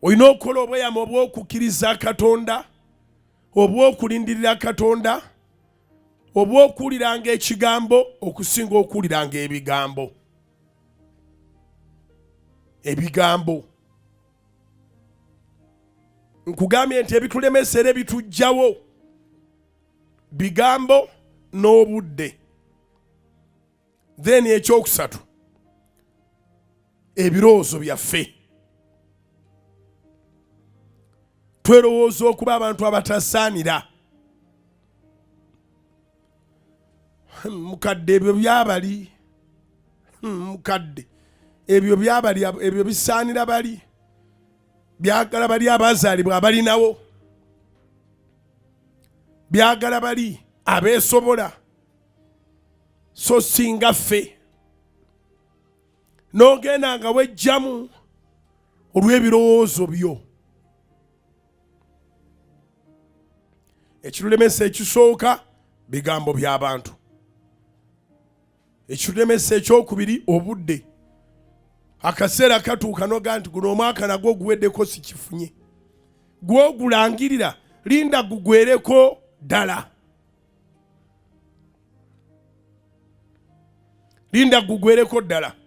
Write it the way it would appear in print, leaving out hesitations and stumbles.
Olina okukola obweyamo obw'okukkiriza Katonda, obw'okulindirira Katonda, obw'okuwuliranga ekigambo okusinga okuwuliranga ebigambo. Ebigambo. Nkugambye nti ebitulemesa era ebitujjawo bigambo n'obudde. Then ekyokusatu, ebirowoozo byaffe. Twerowooza okuba abantu abatasaanira. Mukadde, ebyo byabali. Mukadde, ebyo byabali, ebyo bisaanira bali, byagala bali abazaalibwa abalinawo, byagala bali abeesobola, so singa ffe. N'ogenda nga wejjamu olw'ebirowoozo byo. Ekitulemesa ekisooka bigambo by'abantu. Ekitulemesa ekyokubiri obudde. Akaseera katuuka noga nti guno omwaka nagwo guweddeko sikifunye. Gwogulangirira linda gugwereko ddala, linda gugwereko ddala.